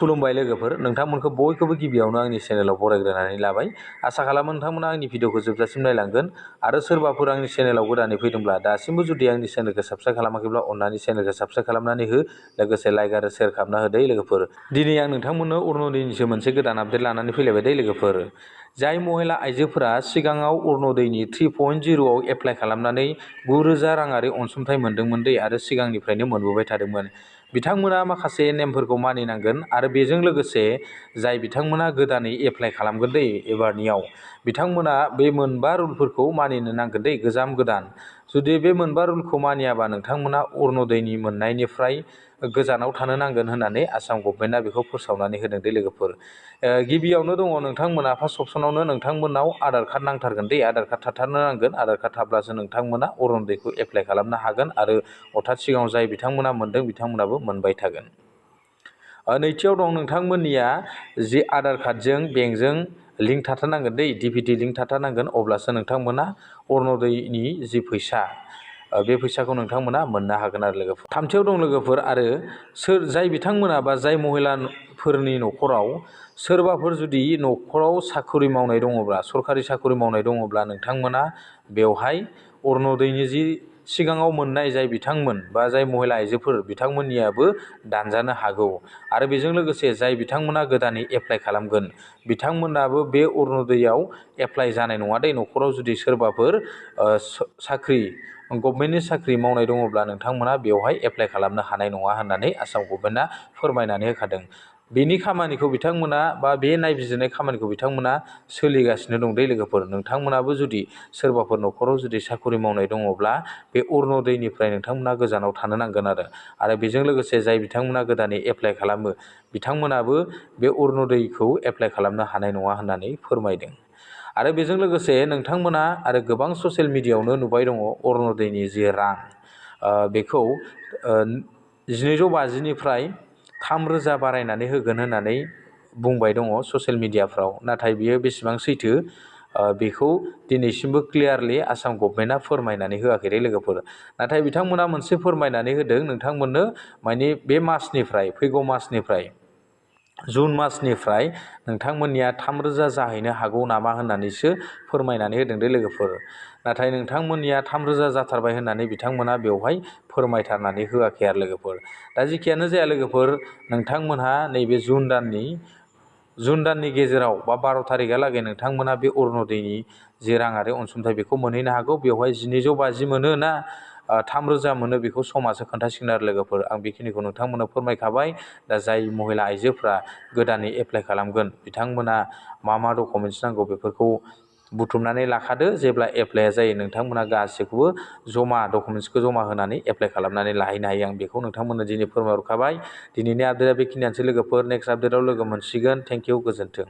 खुलुमबाय लोगोफोर, नोंथांमोनखौ बयखौबो गिबियावनो आंनि चेनेलाव बरायग्रोनानै लाबाय। आसा खालामो नोंथांमोना आंनि भिडिअखौ जोबजासिम नायलांगोन आरो सोरबाफोर आंनि चेनेलाव गोदानै फैदोंब्ला दासिमबो जुदि आंनि चेनेलखौ साबस्क्राइब खालामाखैब्ला अन्नानै चेनेलखौ साबस्क्राइब खालामनानै हो, लोगोसे लाइक आरो शेयार खालामना हो दे लोगोफोर। दिनै आं नोंथांमोननो अरुण'दयनिसो मोनसे गोदान आपडेट लानानै फैलायबाय दे लोगोफोर। जाय महिला आइजोफोरा सिगाङाव अरुण'दयनि 3.0 आव एप्लाइ खालामनानै 9,000 राङारि अनसुंथाइ मोन्दोंमोन दे आरो सिगांनिफ्रायनो मोनबोबाय थादोंमोन, बिथांमोना माखासे नेमफोरखौ मानिनांगोन आरो बेजों लोगोसे जाय बिथांमोना गोदानै एप्लाइ खालामगोन दे एबारनियाव, बिथांमोना बे मोनबा रुलफोरखौ मानिनो नांगोन दे गोदान। जुदि बे मोनबा रुलखौ मानियाबा नोंथांमोना अरुण'दयनि मोननायनिफ्राय गोजानाव थानो नांगोन होननानै आसाम गभर्नमेन्टआ बेखौ फोसावनानै होदों दे लोगोफोर। गिबियावनो दङ नोंथांमोना फार्स्ट अपसनावनो नोंथांमोनाव आधार कार्ड नांथारगोन दे, आधार कार्ड थाथारनो नांगोन। आधार कार्ड थाब्लासो नोंथांमोना अरुण'दयखौ एप्लाइ खालामनो हागोन आरो अर्थात सिगाङाव जाय बिथांमोना मोनदों बिथांमोनाबो मोनबाय थागोन। नैथियाव दं नोंथांमोननिया जि आधार कार्डजों बेंकजों लिंक थाथारनांगोन दे, डिपिटि लिंक थाथारनांगोन, अब्लासो नोंथांमोना अरुण'दयनि जि फैसा बे फैसाखौ नोंथांमोना मोननो हागोन आरो लोगोफोर। थामथियाव दं लोगोफोर आरो जाय बिथांमोना बा जाय महिलाफोरनि न'खराव सोरबाफोर जुदि न'खराव साख्रि मावनाय दङब्ला, सरकारि साख्रि मावनाय दङब्ला, नोंथांमोना बेवहाय अरुण'दयनि जि सिगाङाव मोननाय जाय बिथांमोन बा जाय महिला आइजोफोर बिथांमोननियाबो दानजानो हागौ। आरो बेजों लोगोसे जाय बिथांमोना गोदानै एप्लाइ खालामगोन बिथांमोनाबो बे अरुण'दयआव एप्लाइ जानाय नङा दे। न'खराव जुदि सोरबाफोर साख्रि गभर्नमेन्टनि साख्रि मावनाय दङब्ला नोंथांमोना बेवहाय एप्लाइ खालामनो हानाय नङा होननानै आसाम गभर्नमेन्टआ फोरमायनानै होखादों। बेनि खामानिखौ बिथांमोना बा बे नायबिजिरनाय खामानिखौ बिथांमोना सोलिगासिनो दं दे लोगोफोर। नोंथांमोनाबो जुदि सोरबाफोर न'खराव जुदि साख्रि मावनाय दङब्ला बे अरुण'दयनिफ्राय नोंथांमोना गोजानाव थानो नांगोन आरो बेजों लोगोसे जाय बिथांमोना गोदानै एप्लाइ खालामो बिथांमोनाबो बे अरुण'दयखौ एप्लाइ खालामनो हानाय नङा होननानै फोरमायदों। आरो बेजों लोगोसे नोंथांमोना आरो गोबां ससियेल मिडियायावनो नुबाय दङ अरुण'दयनि जि रां बेखौ 1,250 निफ्राय 3,000 बारायनानै होगोन होननानै बुंबाय दङ ससियेल मिडियाफ्राव, नाथाय बियो बेसेबां सैथो बेखौ दिनैसिमबो क्लियारलि आसाम गभर्नमेन्टआ फोरमायनानै होआखै दे लोगोफोर। नाथाय बिथांमोना मोनसे फोरमायनानै होदों नोंथांमोननो, माने बे मासनिफ्राय, फैगौ मासनिफ्राय, जुन मासनिफ्राय नोंथांमोननिया 3,000 जाहैनो हागौ नामा होननानैसो फोरमायनानै होदों दे लोगोफोर। नाथाय नोंथांमोननिया 3,000 जाथारबाय होननानै बिथांमोना बेवहाय फोरमायथारनानै होआखै आरो लोगोफोर। दा जेखियानो जाया लोगोफोर, नोंथांमोनहा नैबे जुन दाननि गेजेराव बा 12 तारिखहालागै नोंथांमोना बे अरुण'दयनि जि राङारि अनसुंथाइ बेखौ मोनहैनो हागौ। बेवहाय 1,250 मोनो ना 3,000 मोनो बेखौ समासो खोन्थासिगोन आरो लोगोफोर। आं बेखिनिखौ नोंथांमोननो फोरमायखाबाय। दा जाय महिला आइजोफ्रा गोदानै एप्लाइ खालामगोन बिथांमोना मा डकुमेन्ट्स नांगौ बेफोरखौ बुथुमनानै लाखादो। जेब्ला एप्लाइआ जायो नोंथांमोना गासैखौबो डकुमेन्ट्सखौ जमा होनानै एप्लाइ खालामनानै लाहैनो हायो। आं बेखौ नोंथांमोननो दिनै फोरमायहरखाबाय। दिनैनि आपडेटआ बेखिनियानोसै लोगोफोर। नेक्स्ट आपडेटआव लोगो मोनसिगोन। थेंक इउ, गोजोन्थों।